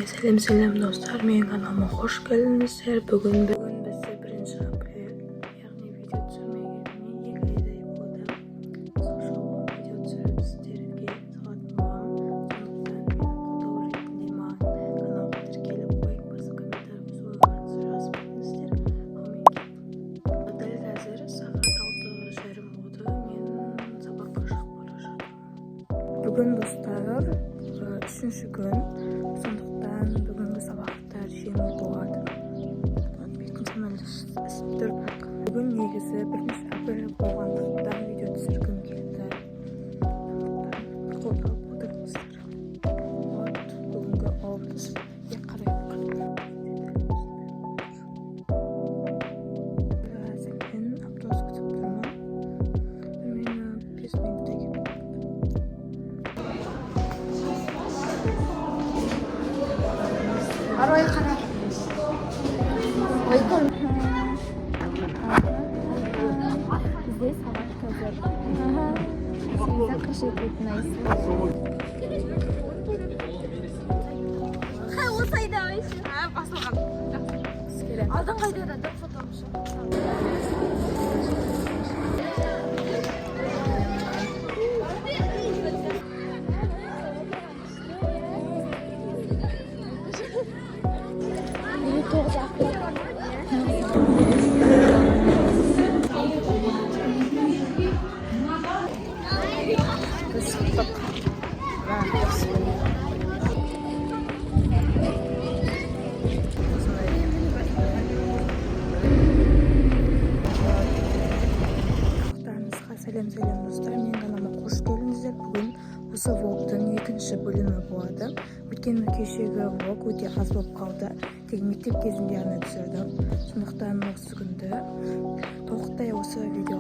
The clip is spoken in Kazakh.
Сәлем, сәлем, достар! Менің каналыма қош келдіңіздер! Бүгін бізде 1 апрель, яғни видео түсірмегеніме 2 айдай болды. Сол жолы видео түсіріп, сіздерге салатын боламын. Сондықтан мені қолдау ретінде маған каналға тіркеліп, лайк басып, комментарий, өз ойларыңызды жазып кетіңіздер. Ал мен кеттім. Дәл қазір сағат 6:30 болды, мен сабаққа шығып бара жатырмын. Бүгін, достар, үшінші күн, сондықтан бүгінгі сабақтар жеңіл болады. Бетім самал ісіп тұр. Бүгін негізі 1 апрель болғандықтан, видео түсіргім келді, сондықтан қолдап отырыңыздар. Вот бүгінгі образ. Қарайық. Қазір мен автобус күтіп тұрмын, примерно 5 минутта келіп қалады. Арай, қара. Ой, көр. Бізде сағат қазір 8:47. Осы айда. Басылған. Алдыңғы айда да фотомыз. 59 апрель. Біз шықтық. Мына, осындай. Барлықтарыңызға сәлем, сәлем, достар! Менің каналыма қош келдіңіздер! Бүгін осы влогтың екінші бөлімі болады, өйткені кешегі влог өте аз болып қалды, тек мектеп кезінде ғана түсірдім. Сондықтан осы күнді толықтай осы видео